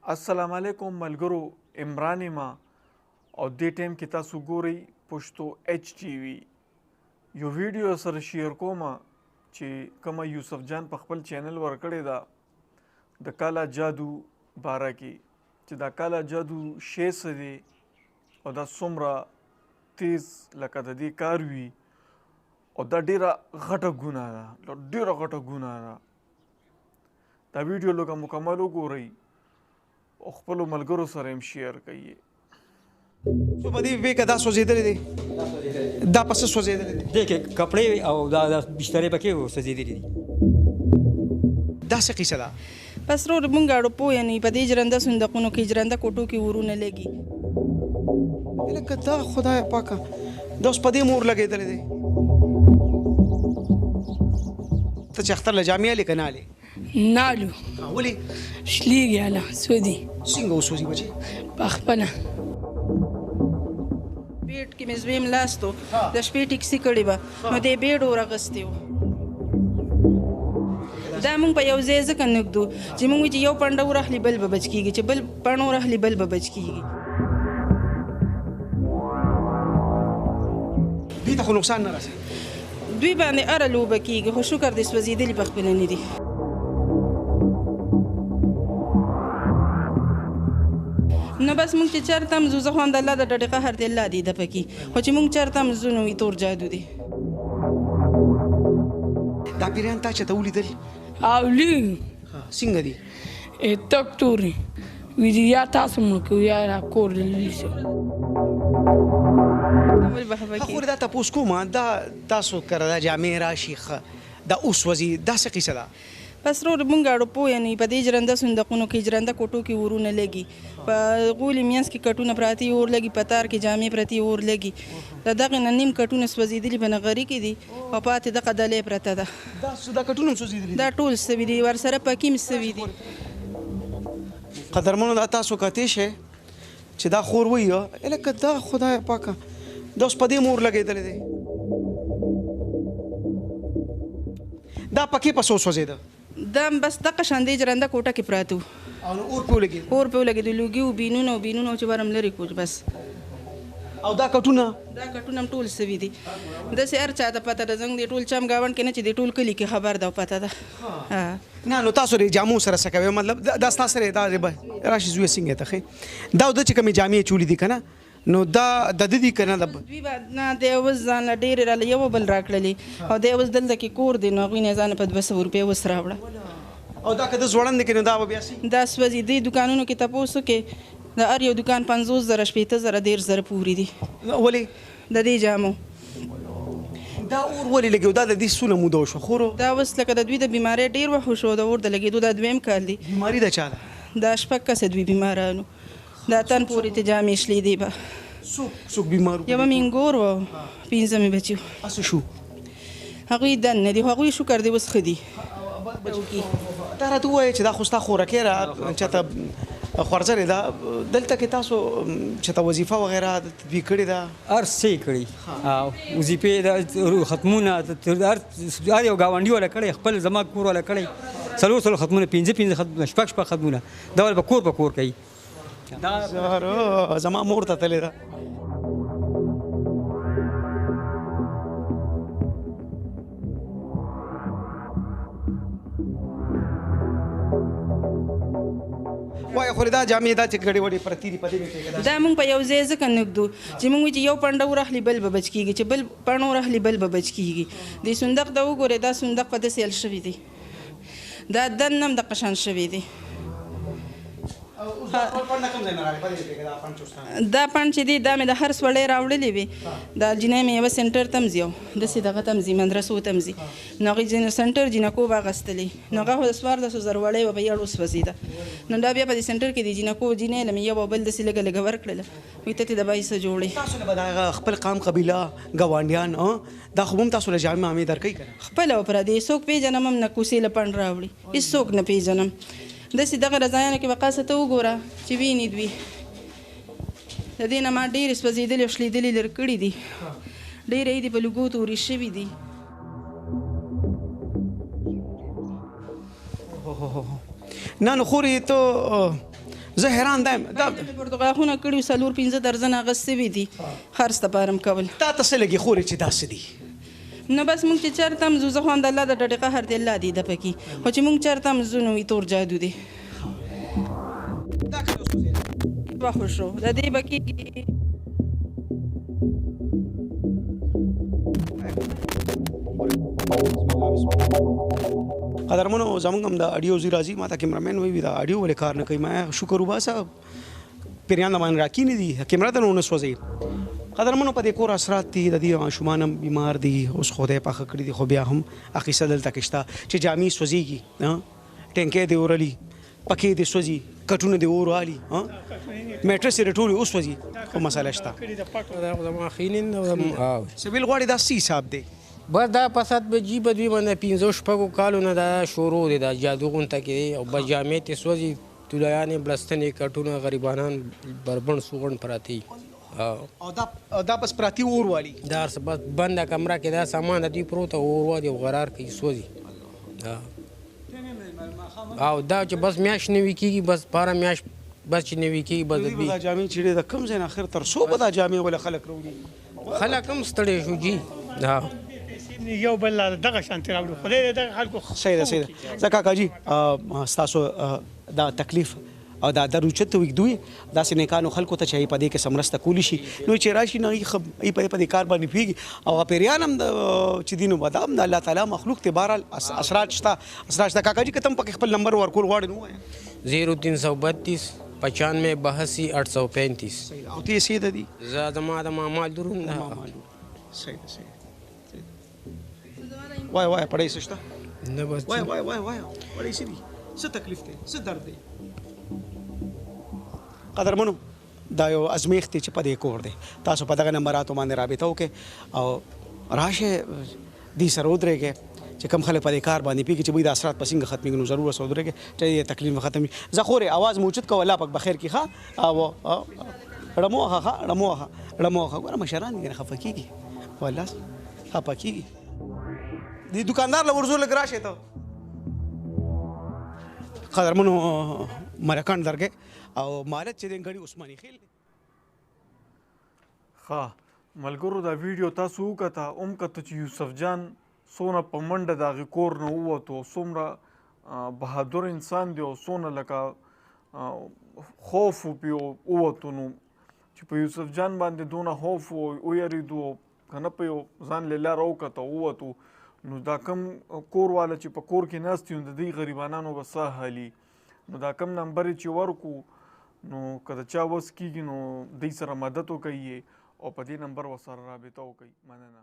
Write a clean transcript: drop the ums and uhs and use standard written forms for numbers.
السلام علیکم ملګرو، عمران ما او دې ټایم کې تاسو ګورئ پښتو ایچ ټي وي. یو ویډیو سره شیر کوم چې کومه یوسف جان په خپل چینل ورکړې ده د کالا جادو باره کې، چې دا کالا جادو شی څه دی او دا څومره تیز لکه د دې کار وي، او دا ډیره غټه ګناه ده، ډیره غټه ګناه ده. دا ویډیو لږه مکمل وګورئ او خپلو ملګرو سره هم شیر کړئ. څو په دې ویکه دا سوځېدلې دی، دا په څه سوځېدلې دی؟ دې کې کپړې او دا بسترې پکې سوځېدلې دي. دا څه قیصه ده؟ بس ورور مونږ اړو پوه نه یو، په دې ژرنده صندوقونو کې ژرنده کوټو کې اورونه لګي. لکه دا خدای پاکه دا اوس په دې مور لګېدلې دی. ته چې اختر له جامې الې که نه الې؟ نالو. ولې؟ شلیږي هله سوځي. څنګه وسوځي بچې؟ په خپله. بیډ کې مې زوی ملاست و، د شپې ټیکسي کړې وه، نو دې بیډ اور اخیستی و. دا مونږ په یو ځای ځکه نه ږدو چې مونږ چې یو پنډه اور اخلي بل به بچ کېږي، چې بل پڼه اور اخلي بل به بچ کېږي. دوی ته خو نقصان نه رسوي؟ دوی باندې هره لوبه کېږي، خو شکر دی سوځېدلي په خپله نه دي. نو بس مونږ چې چېرته هم ځو، زه خو هم د الله د ډډې قهر دی، الله دې دفع کړي، خو چې مونږ چېرته هم ځو نو تور جادو دی. دا پیریان تا چېرته ولیدل؟ اولي. څنګه دي؟ تک توري وي، یا تاسو مړ کړو یا را کور دې نیسو. خو دا تپوس کوم، دا تاسو کره دا جامې راشي ښه دا وسوځي، دا څه قیصه ده؟ بس ورور مونږ اړو پوه نه یو، په دې ژرنده صندوقونو کې ژرنده کوټو کې اورونه لګي، په غولي مینځ کې کټونه پراته اور لګي، په تار کې جامې پرتې اور لګي. د دغې نه نیم کټونه سوځېدلي په نغري کې دي او پاتې دغه دلې پرته ده. دا کټونه هم سوځېدلي دي؟ دا ټول سوي دي، ورسره پکې هم سوي دي. قدرمنو دا تاسو کتې شئ چې دا خور وایي لکه دا خدای پاکه دا اوس په دې مور لګېدلې دی. دا پکې په څه وسوځېده؟ دا بس دغه شان دی، ژرنده کوټه کې پراته وو او نو اور پرې ولګېد؟ اور پرې ولګېد، لوګي و، بینونه و، بینونه و چې ورم لرې کړو بس. او دا کټونه؟ دا کټونه هم ټول سوي دي. داسې هر چا ته پته ده، زموږ د ټول چم ګاونډ کې نه چې د ټول کلي کې خبر ده او پته ده. نه نو تاسو د جامو سره څه کوئ؟ مطلب دا ستا سره دا راشي زویه څنګه ته ښې دا د چې کومې جامې چولې دي که نه، نو دا د ده دي که نه؟ دوی به نه دی اوس ځان له ډېرې راله یو بل راکړلې، او دی اوس دلته کې کور دی، نو هغوی نه ځانه په 200 روپۍ اوس راوړه. او دا که د ځوړند کې نو دا به بیا څه؟ دا سوځي. دې دوکانونو کې تپوس وکړې، د هر یو دوکان 50,000 60,000 30,000 پورې دي. ولې؟ د دې جامو. دا اور ولې لګېدو؟ دا د دې څونه موده وشوه خورو؟ دا اوس لکه د دوی د بیمارۍ ډېر وخت وشو، د اور د لګېدو دا دویم کال دی. بیماري د چا ده؟ دا 6 کسه دوی بیمارانو، دا تن پورې ته جامې شلېدې به. څوک بیمار وو؟ یوه مینګور وه، 5 مې بچي وو. څه شو؟ هغوی دننه دي، خو هغوی شکر دی اوس ښه دي. تا راته ووایه چې دا خو ستا خورکۍ را چاته خورځلې ده، دلته کې تاسو چاته وظیفه وغیره دلته دوی کړې ده؟ هر څه یې کړي، وظیفې ختمونه هر یو ګاونډي والا کړی، خپل زما کور والا کړی، 4 ختمونه، 5 ختمونه، 6 ختمونه، دا ول په کور په کور کوي. دا زما مور ته تللې ده. وایه خورې دا جامې دا چې ګډې وډې پرتې دي په دې مې پرېږده. دا مونږ په یو ځای ځکه نه ږدو چې مونږ چې یو پنډه اور اخلي بل به بچ کېږي، چې بل پڼه اور اخلي بل به بچ کېږي. دې صندوق ته وګورئ، دا صندوق په داسې حال شوی دی، دا دننه هم دغه شان شوی دی. دا پڼ چې دی دا مې د هر سوړی راوړلې وي، دا جینۍ مې یوه سنټر ته هم ځي او داسې دغه ته هم ځي، مدرسو ته هم ځي، نو هغې ځینې سنټر جینکو به اخیستلې، نو هغه خو د 14,000 وړی وه، په یړ وسوځېده. نو دا بیا په دې سنټر کې د جینکو جینۍ له مې یو او بل داسې لږه لږه ورکړله، وایي ته ترې د بای څه جوړې. تاسو له به د خپل قام قبیله ګاونډیان دا خو به هم تاسو له جامې مامې درکوي که نه؟ خپله او پردی څوک پېژنم هم نه، کوڅې له پنډ راوړي، هېڅوک نه پېژنم. داسې دغه رضایانو کې وقاصه ته وګوره چې ویني دوی. د دې نه ما ډېرې سوځېدلې او شلېدلې لرې کړې دي، ډېرې یې دي په لوګو تورې شوې دي. نه نو خورې ته زه حیران دایم دا پرتګاهونه کړي 4-5 درزنه اخیستي دي، خرڅ دپاره هم کول. تا ته څه لګي خورې چې دا څه دي؟ نو بس موږ چې چېرته هم ځو، زه خو هم د الله د ډډې قهر دی، الله دی ده پکې، خو چې موږ چېرته هم ځو نو تور جادو دی. دا کله وسوځېده؟ وخت شو د دې به کېږي. قدرمنو زمونږ هم د اډیو زوی راځي، ما ته کیمرامین وایي دا اډیو ولې کار نه کوي؟ ما شکر وباسه پیریان د باندې راکینې دي، کیمره ته نو ونه سوځوي. قدرمنو په دې کور اثرات دي، د دې ماشومان هم بیمار دي، اوس خدای پاخه کړي دي، خو بیا هم عقیصه دلته کې شته چې جامې سوځېږي، ټینکې دې اورلي، پکې دې سوځي، کټونه دې اور والي، میټرس یې ټولې وسوځي، خو مسله شته. سبیل غواړي دا څه حساب دی؟ بس دا فساد به جي په دوی باندې 5-6 کالو نه دا شروع دی، دا جادو غونته کې دی، او بس جامې ترې سوځي، تولایانې بړستنې کټونه غریبانان بربنډ سوغنډ پراته دي. او دا بس پراتی اور والي، دا هر څه بس بنده کمره کې دا سامان د دوی پروت اور والي او غرار کوي سوځي. او دا چې بس میاشت نوي کېږي، بس پاره میاشت بس چې نوي کېږي بس د دوی دا جامې چې د کوم ځای نه اخر تر څو به دا جامې ولې خلک راوړي؟ خلک هم ستړي شو جي. یو بل دغه شان ترې راوړو، خدای دې دغه خلکو. صحیح ده، صحیح ده. ځه کاکا جي ستاسو دا تکلیف او دا در اوچت وږدوی داسې نیکانو خلکو ته چې هغوی په دې کې څه مرسته کولی شي، نو چې راشي نو هغوی په دې کار باندې پوهېږي. او هغه پیریان هم چې دي نو دا هم د الله تعالی مخلوق دی، بهرحال اسرار شته، اسرار شته. کاکا جي که ته هم پکې خپل نمبر ورکول غواړې نو ووایه. 0332 95 82 835. صحیح ده. او ته یې څه ده دي؟ زه زما د ماما لور هم ده. ماما لور. صحیح ده، صحیح ده. وایه وایه پړی څه شته؟ نه بس. وایه وایه وایه وایه پړی څه دي؟ څه تکلیف دی؟ څه درد دی؟ قدرمنو دا یو ازمیښت دی چې په دې کور دی، تاسو په دغه نمبراتو باندې رابطه وکړئ او راشئ دې سره ودرېږئ چې کوم خلک په دې کار باندې پوهېږي چې دوی د اثرات په څنګه ختمېږي، نو ضرور ورسره ودرېږئ چې دې تکلیف ختم شي. زه خورې اواز مو اوچت کوه، الله پاک به خیر کړي. ښه او ړمو وهه، ښه ړمو وهه، ړمو وهه. ګوره مشران دي کنه خفه کېږي، والله خفه کېږي. دې دوکاندار له ورځو لږ راشئ ته. قدرمنو مرکان درګې او مالت چې دی ګړي عثماني خېل دی. ښه ملګرو دا ویډیو تاسو وکته، هم کته چې یوسف جان څونه په منډه د هغې کور نه ووتو، څومره بهادر انسان دی او څونه لکه خوف و پې ووتو. نو چې په یوسف جان باندې دونه خوف و ویرېدو که نه په یو ځان له لاره وکته ووتو، نو دا کم کور والا چې په کور کې ناست دي نو د دوی غریبانانو به ساه هلي. نو دا کم نمبر یې چې ورکو نو که د چا وس کېږي نو دوی سره مدد وکوي او په دې نمبر ورسره رابطه وکړي. مننه.